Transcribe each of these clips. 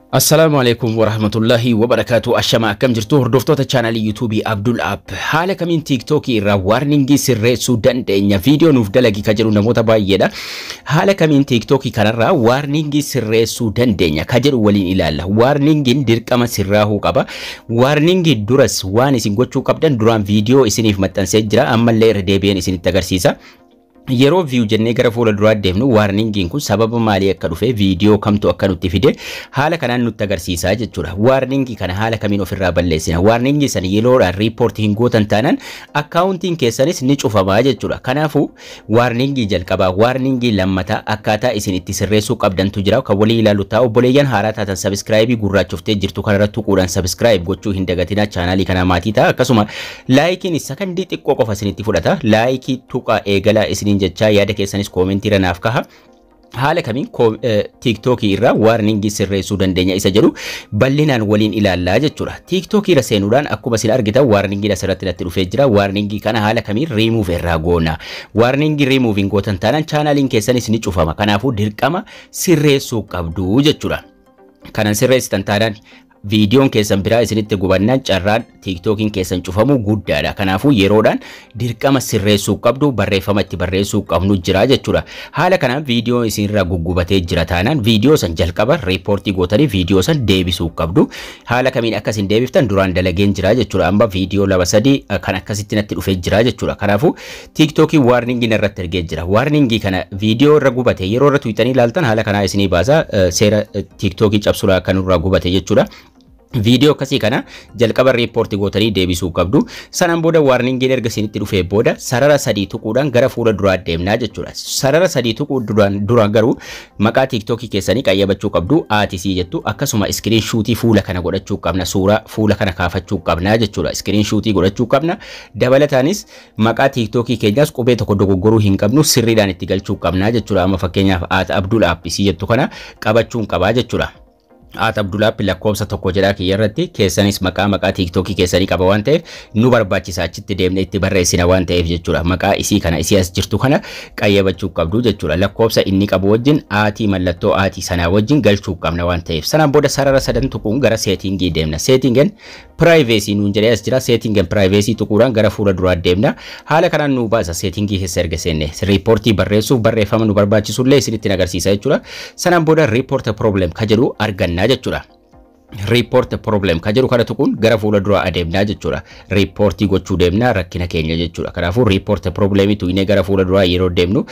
Assalaamu alaikum warahmatullahi wabarakaatu. Ashama, akkam jirtu hordoftoota chaanalii YouTubeii Abdul App? Haala kamiin TikTokii irraa warningii sirreessuu dandeenya? Viidiyoo nuuf dalagi ka jedhu namoota baay'eedha. Haala kamiin TikTokii kanarraa warningii sirreessuu dandeenya ka jedhu waliin ilaalla. Warningiin dirqama sirraahuu qaba. Warningii duras waan isin gochuu qabdan duraan viidiyoo isiniif maxxansee jira. Ammallee irra deebi'een isinitti agarsiisa. Yeroo view jennee gara fuula duraa deemnu, warningiin kun sababa maalii akka dhufe, viidiyoo kamtu akka nutti fide haala kanaan nutti agarsiisaa jechuudha. Warningii kana haala kamiin ofirraa balleessina? Warningii sana yeroodhaan riipoortii hin gootan taanaan akkaawuntiin keessanis ni cufamaa jechuudha. Kanaafuu warningii jalqabaa, warningii lammataa akkaataa isin itti sirreessuu qabdantu jira. Kan walii ilaalu ta'a. Obboleeyyan haaraa taatan subscribeii gurraachoftee jirtu kanarratti tuquudhaan subscribe gochuu hin dagatinaa, chaanaalii kanaa maatii ta'a. Akkasuma likeiin sakandii xiqqoo qofa isinitti fudhata. Likeii tuqaa eegalaa isiniin jechaa, yaada keessanis commentii irra naaf kaha. Haala kamiin TikTokii irraa warningii sirreessuu dandeenya isa jedhu bal'inaan waliin ilaallaa jechuudha. TikTokii irra seenuudhaan akkuma isin argitan warningiin asirratti natti dhufee jira. Warningii kana haala kamiin riimuuf irraa goona? Warningii riimuuf hin gootan taanaan chaanaaliin keessanis ni cufama. Kanaafuu dirqama sirreessuu qabdu jechuudha. Kanan sirreessitan taanaan viidiyoon keessan biraa isinitti gubannaan carraan TikTokiin keessan cufamu guddaadha. Kanaafuu yeroodhaan dirqama sirreessuu qabdu, barreeffama itti barreessuu qabnu jira jechuudha. Haala kanaan viidiyoon isinirraa guggubatee jira taanaan viidiyoo san jalqaba riippoortii gootanii viidiyoo san deebisuu qabdu. Haala kamiin akkasin deebiftan duraan dalageen jira jechuudha. Amma viidiyoo lama sadii kan akkasitti natti dhufee jira jechuudha. Kanaafuu TikTokii warningii irratti ergee jira. Warningii kana viidiyoo irra gubate yeroo irra tuqxanii ilaaltan haala kanaa isinii baasa, seera TikTokii cabsuudhaa kan irraa gubate jechuudha. Viidiyoo akkasii kana jalqaba riippoortii gootanii deebisuu qabdu. Sanaan booda warningiin erga isinitti dhufee booda sarara sadii tuquudhaan gara fuula duraa deemnaa jechuudha. Sarara sadii tuquu duraan dura garuu maqaa TikTokii keessanii qayyabachuu qabdu, aatisii jettu, akkasuma screenshotii fuula kana godhachuu qabna, suuraa fuula kana kaafachuu qabna jechuudha. Screenshotii godhachuu qabna. Dabalataanis maqaa TikTokii keenyaas qubee tokko dogoggoruu hin qabnu, sirriidhaan itti galchuu qabna jechuudha. Amma fakkeenyaaf @AbdulAppsii jettu kana qabachuun qabaa jechuudha. @AbdulApp lakkoofsa 1 jedhaa kiyya irratti, keessanis maqaa maqaa TikTokii keessanii qaba waan ta'eef nu barbaachisa, achitti deemnee itti barreessina waan ta'eef jechuudha. Maqaa isii kana, isii as jirtu kana qayyabachuu qabdu jechuudha. Lakkoofsa inni qabu wajjin aatii, mallattoo aatii sanaa wajjin galchuu qabna waan ta'eef. Sanaan booda sarara sadan tuquun gara settingii deemna. Setting and privacy nuun jedhee as jira. Setting and privacy tuquudhaan gara fuula duraa deemna. Haala kanaan nu baasa settingii keessa erga seenne. Riippoortii barreessuuf barreeffama nu barbaachisullee isinitti agarsiisa jechuudha. Sanaan booda report problem ka jedhu argannaa jechuudha. Report problem ka jedhu kana tuquun gara fuula duraa adeemnaa jechuudha. Riippoortii gochuu deemnaa rakkina keenya jechuudha. Kanaafuu report problemii tuqnee gara fuula duraa yeroo deemnu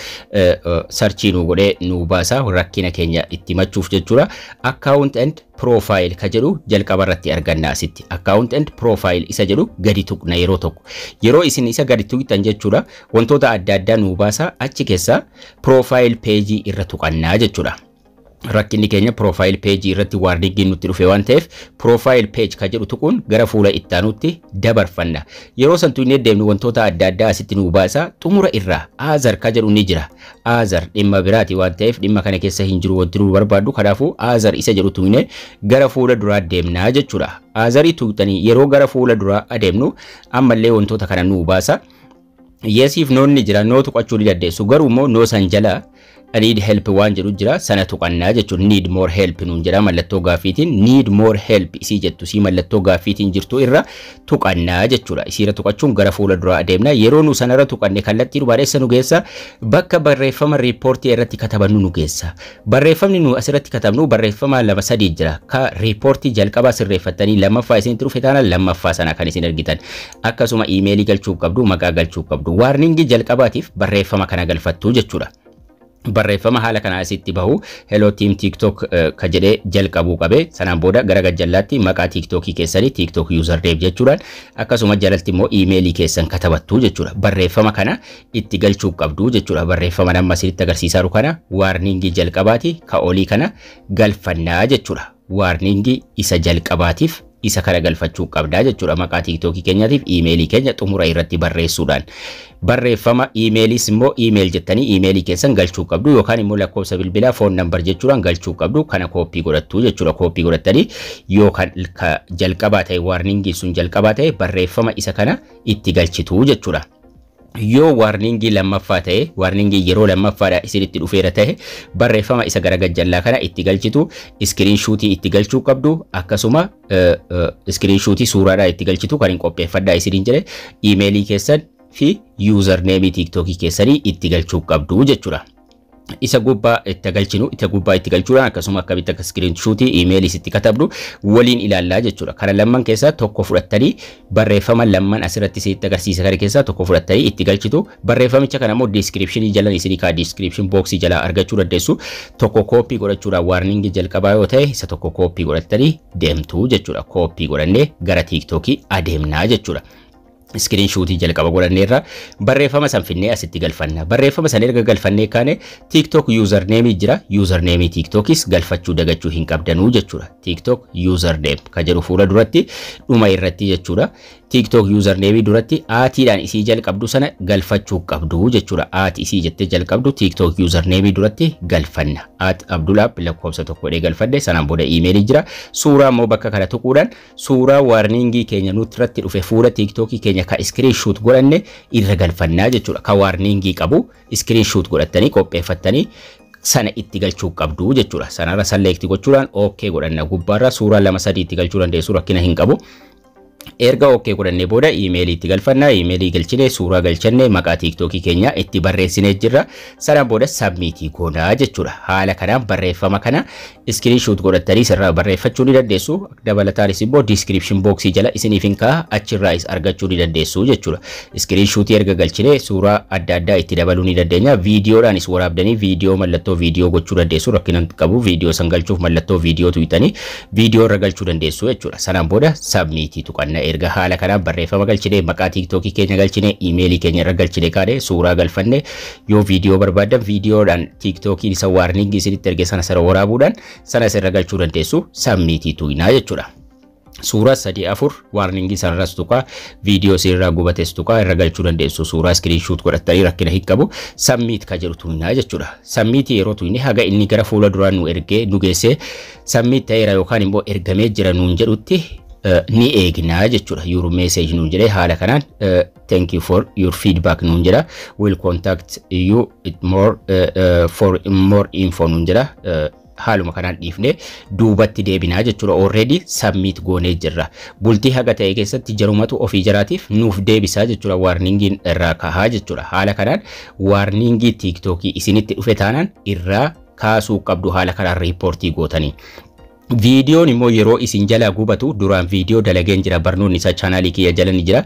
searchii nu godhee nu baasa rakkina keenya itti himachuuf jechuudha. Account and profile ka jedhu jalqaba irratti arganna asitti. Account and profile isa jedhu gadi tuqna yeroo tokko. Yeroo isin isa gadi tuqxan jechuudha, wantoota adda addaa nu baasa, achi keessa profile page irra tuqannaa jechuudha. Rakkinni keenya profile page irratti warningiin nutti dhufe waan ta'eef profile page ka jedhu tuquun gara fuula ittaanutti dabarfanna. Yeroo san tuqnee deemnu wantoota adda addaa asitti nu baasa. Xumura irraa other ka jedhu ni jira. Other dhimma biraati waan ta'eef dhimma kana keessa hin jiru wanti nu barbaaddu. Kanaafuu other isa jedhu tuqnee gara fuula duraa deemnaa jechuudha. Otherii tuqxanii yeroo gara fuula duraa adeemnu ammallee wantoota kana nu baasa. Yesiif noonni jira, no tuqachuu ni dandeessu, garuu immoo no san jala need help waan jedhu jira, sana tuqannaa jechuun need more help nuun jedha. Mallattoo gaaffiitiin need more help isii jettu, isii mallattoo gaaffiitiin jirtu irra tuqannaa jechuudha. Isiirra tuqachuun gara fuula duraa adeemna. Yeroo nu sanarra tuqanne kallattii nu bareessa nu geessa, bakka barreeffama riippoortii irratti katabannu nu geessa. Barreeffamni nu asirratti katabnu barreeffama lama sadii jira. Ka riippoortii jalqabaa sirreeffattanii lammaffaa isinitti dhufe taanaan lammaffaa sana kan isin argitan. Akkasuma iimeelii galchuu qabdu, maqaa galchuu qabdu. Warningii jalqabaatiif barreeffama kana galfattu jechuudha. Barreeffama haala kanaa asitti bahu, "Hello team TikTok" ka jedhee jalqabuu qabe. Sanaan booda gara gajjallaatti maqaa TikTokii keessanii, TikTok username jechuudhaan, akkasuma jalatti immoo iimeelii keessan katabattu jechuudha. Barreeffama kana itti galchuu qabdu jechuudha. Barreeffama nama asinitti agarsiisaa jiru kana warningii jalqabaati ka olii kana galfannaa jechuudha. Warningii isa jalqabaatiif isa kana galfachuu qabdaa jechuudha. Maqaa TikTokii keenyaatiif iimeelii keenya xumura irratti barreessuudhaan, barreeffama iimeeliis immoo email jettanii iimeelii keessan galchuu qabdu, yookaan immoo lakkoofsa bilbilaa phone number jechuudhaan galchuu qabdu. Kana kooppii godhattu jechuudha. Kooppii godhattanii yookaan ka jalqabaa ta'e, warningii sun jalqabaa ta'e, barreeffama isa kana itti galchitu jechuudha. Yoo warningii lammaffaa ta'e, warningii yeroo lammaffaadha isinitti dhufeera ta'e, barreeffama isa gara gajjallaa kana itti galchitu, screenshotii itti galchuu qabdu. Akkasuma screenshotii suuraadhaa itti galchitu kan hin qopheeffadhaa isiniin jedhe, iimeelii keessan fi usernameii TikTokii keessanii itti galchuu qabdu jechuudha. Isa gubbaa itti galchinu, isa gubbaa itti galchuudhaan akkasuma akkamitti akka screenshotii iimeelii itti katabdu waliin ilaallaa jechuudha. Kana lamman keessaa tokko fudhattanii, barreeffama lamman asirratti isinitti agarsiisa kana keessaa tokko fudhattanii itti galchitu. Barreeffamicha kana immoo descriptionii jala isinii kaa, description boxii jala argachuu dandeessu. Tokko copy godhachuudhaan, warningii jalqabaa yoo ta'e, isa tokko copy godhattanii deemtu jechuudha. Copy godhannee gara TikTokii adeemnaa jechuudha. Screenshotii jalqaba godhanneerra, barreeffama san finnee asitti galfanna. Barreeffama san erga galfannee kaane, TikTok usernameii jira. Usernameii TikTokis galfachuu dagachuu hin qabdanuu jechuudha. TikTok username ka jedhu fuula duratti dhuma irratti jechuudha. TikTok usernameii duratti atiidhaan isii jalqabdu sana galfachuu qabdu jechuudha. At isii jettee jalqabdu TikTok usernameii duratti galfanna. @AbdulApp 1 godhee galfadhe. Sanaan booda iimeelii jira. Suuraa immoo bakka kana tuquudhaan suuraa warningii keenya nutirratti dhufe fuula TikTokii keenya ka screenshot godhanne irra galfannaa jechuudha. Ka warningii qabu screenshot godhattanii qopheeffattanii sana itti galchuu qabdu jechuudha. Sanarra select gochuudhaan OK godhanna. Gubbaarra suuraa lama sadii itti galchuu dandeessu, rakkina hin qabu. Erga OK godhannee booda iimeelii itti galfanna. Iimeelii galchine, suuraa galchanne, maqaa TikTokii keenya itti barreessinee jirra. Sanaan booda submitii goonaa jechuudha. Haala kanaan barreeffama kana screenshot godhattanii sirraa barreeffachuu ni dandeessu. Dabalataanis immoo description boxii jala isiniif hin kaa'a, achirraas argachuu ni dandeessu jechuudha. Screenshotii erga galchine suuraa adda addaa itti dabaluu ni dandeenya. Viidiyoodhaanis waraabdanii viidiyoo mallattoo viidiyoo gochuu dandeessu, rakkina qabu. Viidiyoo san galchuuf mallattoo viidiyoo tuqxanii viidiyoo irra galchuu dandeessu jechuudha. Sanaan booda submitii tuqanna. Erga haala kanaan barreeffama galchine, maqaa TikTokii keenya galchine, iimeelii keenya irra galchine kaane, suuraa galfanne, yoo viidiyoo barbaadan viidiyoodhaan TikTokiin isa warningii isinitti erge sana sana waraabuudhaan sana irra galchuu dandeessu. Submitii tuqnaa jechuudha. Suuraa sadii afur warningii sanarras tuqaa, viidiyoo isinirraa gubates tuqaa irra galchuu dandeessu. Suuraa screenshot godhattanii rakkina hin qabu. Submit ka jedhu tuqnaa jechuudha. Submitii yeroo tuqne haga inni gara fuula duraan nu ergee nu geessee submit ta'eera yookaan immoo ergamee jira nuun jedhutti ni eegnaa jechuudha. Your message nuun jedhee haala kanaan "Thank you for your feedback" nuun jedha. "Will contact you more for more info" nuun jedha. Haaluma kanaan dhiifnee duubatti deebinaa jechuudha. Already submit goonee jirra. Bultii haga ta'e keessatti jarumatu ofii jaraatiif nuuf deebisaa jechuudha. Warningiin irraa kahaa jechuudha. Haala kanaan warningii TikTokii isinitti dhufe taanaan irraa kaasuu qabdu haala kanaan reportii gootanii. Viidiyoon immoo yeroo isin jalaa gubatu, duraan viidiyoo dalageen jira, barnoonni isaa chaanaalii kiyya jala ni jira.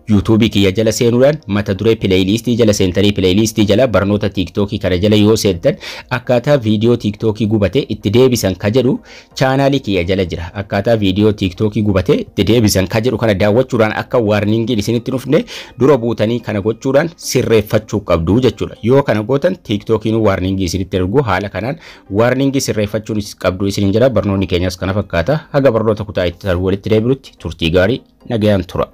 YouTubeii kiyya jala seenuudhaan mata duree playlistii jala seentanii, playlistii jala barnoota TikTokii kana jala yoo seentan, akkaataa viidiyoo TikTokii gubate itti deebisan ka jedhu chaanaalii kiyya jala jira. Akkaataa viidiyoo TikTokii gubate itti deebisan ka jedhu kana daawwachuudhaan akka warningiin isinitti dhufne dura buutanii kana gochuudhaan sirreeffachuu qabdu jechuudha. Yoo kana gootan TikTokiin warningii isinitti ergu. Haala kanaan warningii sirreeffachuun qabdu isinin jira. Barnoonni keenyas kana fakkaata. Haga barnoota kutaa itti walitti deebinutti turtii gaarii, nagayaan tura.